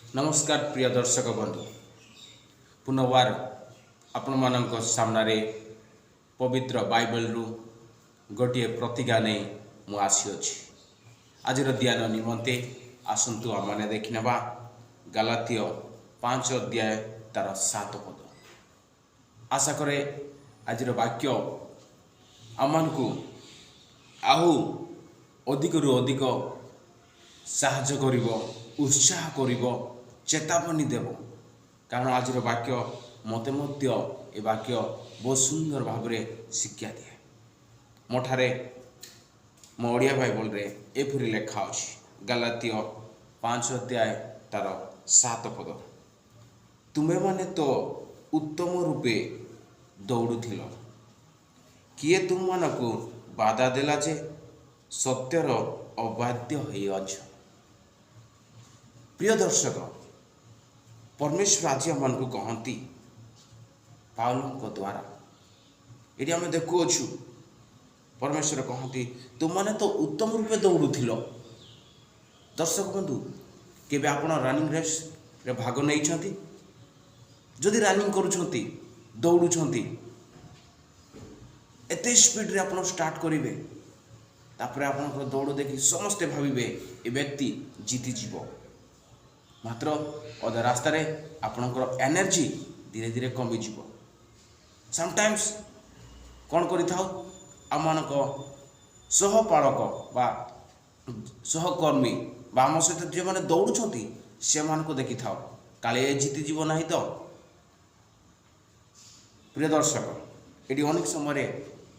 ନମସ୍କାର ପ୍ରିୟ ଦର୍ଶକ ବନ୍ଧୁ, ପୁନର୍ବାର ଆପଣମାନଙ୍କ ସାମ୍ନାରେ ପବିତ୍ର ବାଇବେଲରୁ ଗୋଟିଏ ପ୍ରତିଜ୍ଞା ନେଇ ମୁଁ ଆସିଅଛି। ଆଜିର ଧ୍ୟାନ ନିମନ୍ତେ ଆସନ୍ତୁ ଆମମାନେ ଦେଖିନେବା ଗାଲାତୀୟ 5 ଅଧ୍ୟାୟ ତାର 7 ପଦ। ଆଶା କରେ ଆଜିର ବାକ୍ୟ ଆମମାନଙ୍କୁ ଆଉ ଅଧିକରୁ ଅଧିକ ସାହାଯ୍ୟ କରିବ, ଉତ୍ସାହ କରିବ, ଚେତାବନୀ ଦେବ। କାରଣ ଆଜିର ବାକ୍ୟ ମୋତେ ମଧ୍ୟ ଏ ବାକ୍ୟ ବହୁତ ସୁନ୍ଦର ଭାବରେ ଶିକ୍ଷା ଦିଏ। ମୋଠାରେ ମୋ ଓଡ଼ିଆ ବାଇବଲରେ ଏପରି ଲେଖା ଅଛି, ଗାଲାତୀୟ 5 ଅଧ୍ୟାୟ ତାର 7 ପଦ, "ତୁମେମାନେ ତ ଉତ୍ତମ ରୂପେ ଦୌଡ଼ୁଥିଲ। କିଏ ତୁମମାନଙ୍କୁ ବାଧା ଦେଲା ଯେ ସତ୍ୟର ଅବାଧ୍ୟ ହୋଇଅଛ?" ପ୍ରିୟ ଦର୍ଶକ, ପରମେଶ୍ୱର ଆଜି ଆମମାନଙ୍କୁ କହନ୍ତି ପାଉଲଙ୍କ ଦ୍ୱାରା। ଏଠି ଆମେ ଦେଖୁଅଛୁ, ପରମେଶ୍ୱର କହନ୍ତି, "ତୁମମାନେ ତ ଉତ୍ତମ ରୂପେ ଦୌଡ଼ୁଥିଲ।" ଦର୍ଶକ ବନ୍ଧୁ, କେବେ ଆପଣ ରନିଂ ରେସ୍ରେ ଭାଗ ନେଇଛନ୍ତି? ଯଦି ରନିଂ କରୁଛନ୍ତି, ଦୌଡ଼ୁଛନ୍ତି, ଏତେ ସ୍ପିଡ଼ରେ ଆପଣ ଷ୍ଟାର୍ଟ କରିବେ, ତାପରେ ଆପଣଙ୍କର ଦୌଡ଼ ଦେଖି ସମସ୍ତେ ଭାବିବେ ଏ ବ୍ୟକ୍ତି ଜିତିଯିବ। ମାତ୍ର ଅଧା ରାସ୍ତାରେ ଆପଣଙ୍କର ଏନର୍ଜି ଧୀରେ ଧୀରେ କମିଯିବ। ସମଟାଇମ୍ସ କ'ଣ କରିଥାଉ, ଆମମାନଙ୍କ ସହପାଳକ ବା ସହକର୍ମୀ ବା ଆମ ସହିତ ଯେଉଁମାନେ ଦୌଡ଼ୁଛନ୍ତି, ସେମାନଙ୍କୁ ଦେଖିଥାଉ, କାଳେ ଏ ଜିତିଯିବ ନାହିଁ ତ? ପ୍ରିୟ ଦର୍ଶକ, ଏଠି ଅନେକ ସମୟରେ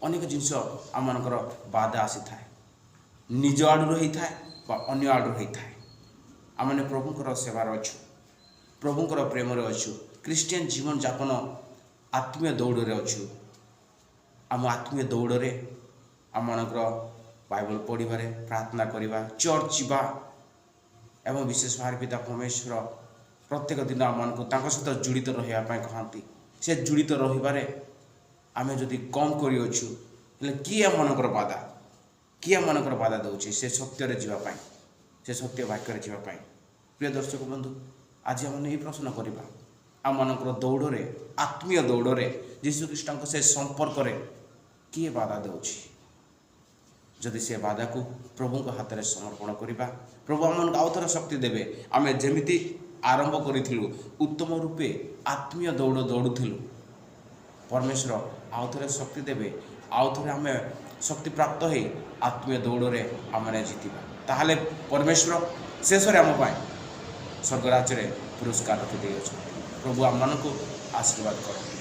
ଅନେକ ଜିନିଷ ଆମମାନଙ୍କର ବାଧା ଆସିଥାଏ। ନିଜ ଆଡ଼ରୁ ହେଇଥାଏ ବା ଅନ୍ୟ ଆଡ଼ରୁ ହେଇଥାଏ। ଆମମାନେ ପ୍ରଭୁଙ୍କର ସେବାରେ ଅଛୁ, ପ୍ରଭୁଙ୍କର ପ୍ରେମରେ ଅଛୁ, ଖ୍ରୀଷ୍ଟିଆନ ଜୀବନଯାପନ ଆତ୍ମୀୟ ଦୌଡ଼ରେ ଅଛୁ। ଆମ ଆତ୍ମୀୟ ଦୌଡ଼ରେ ଆମମାନଙ୍କର ବାଇବଲ ପଢ଼ିବାରେ, ପ୍ରାର୍ଥନା କରିବା, ଚର୍ଚ୍ଚ ଯିବା ଏବଂ ବିଶେଷ ଭାବରେ ପିତା ପରମେଶ୍ୱର ପ୍ରତ୍ୟେକ ଦିନ ଆମମାନଙ୍କୁ ତାଙ୍କ ସହିତ ଜଡ଼ିତ ରହିବା ପାଇଁ କହନ୍ତି। ସେ ଜଡ଼ିତ ରହିବାରେ ଆମେ ଯଦି କମ୍ କରିଅଛୁ, ହେଲେ କିଏ ଆମମାନଙ୍କର ବାଧା, କିଏ ଆମମାନଙ୍କର ବାଧା ଦେଉଛି ସେ ସତ୍ୟରେ ଯିବା ପାଇଁ, ସେ ସତ୍ୟ ବାକ୍ୟରେ ଯିବା ପାଇଁ? ପ୍ରିୟ ଦର୍ଶକ ବନ୍ଧୁ, ଆଜି ଆମେ ଏହି ପ୍ରଶ୍ନ କରିବା, ଆମମାନଙ୍କର ଦୌଡ଼ରେ, ଆତ୍ମୀୟ ଦୌଡ଼ରେ, ଯୀଶୁଖ୍ରୀଷ୍ଟଙ୍କ ସେ ସମ୍ପର୍କରେ କିଏ ବାଧା ଦେଉଛି? ଯଦି ସେ ବାଧାକୁ ପ୍ରଭୁଙ୍କ ହାତରେ ସମର୍ପଣ କରିବା, ପ୍ରଭୁ ଆମମାନଙ୍କୁ ଆଉ ଥରେ ଶକ୍ତି ଦେବେ। ଆମେ ଯେମିତି ଆରମ୍ଭ କରିଥିଲୁ, ଉତ୍ତମ ରୂପେ ଆତ୍ମୀୟ ଦୌଡ଼ ଦୌଡ଼ୁଥିଲୁ, ପରମେଶ୍ୱର ଆଉ ଥରେ ଶକ୍ତି ଦେବେ। ଆଉ ଥରେ ଆମେ ଶକ୍ତି ପ୍ରାପ୍ତ ହେଇ ଆତ୍ମୀୟ ଦୌଡ଼ରେ ଆମେ ଜିତିବା। ତାହେଲେ ପରମେଶ୍ୱର ଶେଷରେ ଆମ ପାଇଁ ସ୍ୱର୍ଗ ରାଜ୍ୟରେ ପୁରସ୍କାର ରଖିଦେଇଅଛନ୍ତି। ପ୍ରଭୁ ଆମମାନଙ୍କୁ ଆଶୀର୍ବାଦ କରନ୍ତୁ।